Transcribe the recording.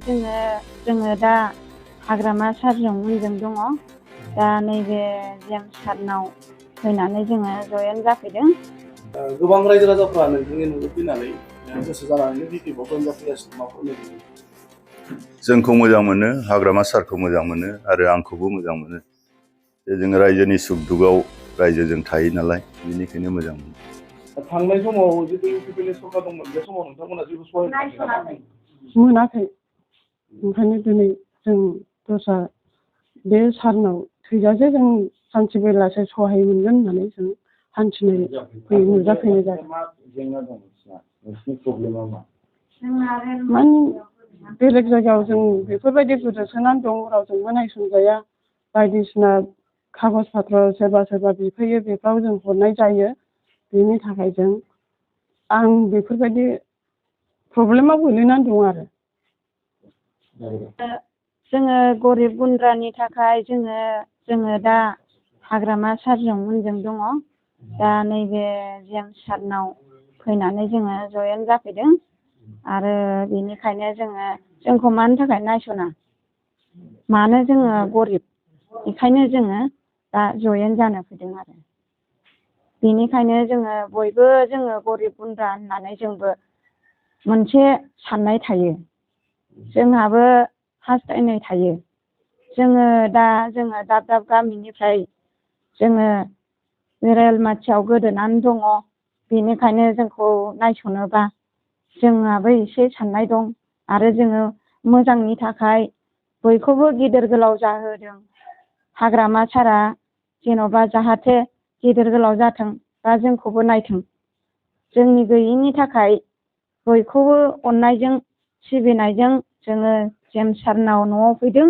जोङो दा हाग्रामा सारजों उनजों दङ। दा नैबे जेम्स सारनाव फैनानै जोङो जयेन जाफैदों। गोबां रायजो राजाफ्रा नोंथांनि न'आव फैनानै गोसो जानानै बिपिएफआव जयेन जाफैगासिनो माफोर जोंखौ मोजां मोनो, हाग्रामा सारखौ मोजां मोनो आरो आंखौबो मोजां मोनो। जों रायजोनि सुख दुखआव रायजोजों थायो नालाय, बेनिखायनो मोजां मोनो। थांनाय समाव जितु इउपिपिएलनि सरकार दंमोन, बे समाव नोंथांमोना जेबो सहाय मोनाखै। ओंखायनो दिनै जों दस्रा बे सारनाव थैजासे जों सानसे बेलासे सहाय मोनगोन होननानै जों हान्थिनाय नुजाफैनाय जादों। माने बेलेग जायगायाव जों बेफोरबायदि गोदोसोनानै दं, रावजोंबो नायसनजाया, बायदिसिना कागज पत्र सोरबा बिफैयो, बेफ्राव जों हरनाय जायो। बेनि थाखाय आं बेफोरबायदि प्रब्लेमाव गोलैनानै दं आरो। जोङो गरिब गुन्द्रानि थाखाय जोङो दा हाग्रामा सारजों उनजों दङ। दा नैबे जेम्स सारनाव फैनानै जोङो जयेन जाफैदों आरो बेनिखायनो जोंखौ मानि थाखाय नायसना, मानो जोङो गरिब, बेखायनो जोङो दा जयेन जानो फैदों आरो। बेनिखायनो बयबो गरिब गुन्द्रा होननानै जोंबो मोनसे साननाय थायो, जोंहाबो हास्थायनाय थायो। जोङो दाब दाब गामिनिफ्राय रेल माथियाव गोदोनानै दङ। बेनिखायनो जोंखौ नायसनोबा जोंहाबो एसे साननाय दं आरो जोङो मोजांनि थाखाय बयखौबो गिदिर गोलाव जाहोदों। हाग्रामा सारा जेन'बा जाहाथे गिदिर गोलाव जाथों बा जोंखौबो नायथों। जोंनि गैयिनि थाखाय बयखौबो अननायजों सिबिनायजों जोङो जेम्स सारनाव न'आव फैदों।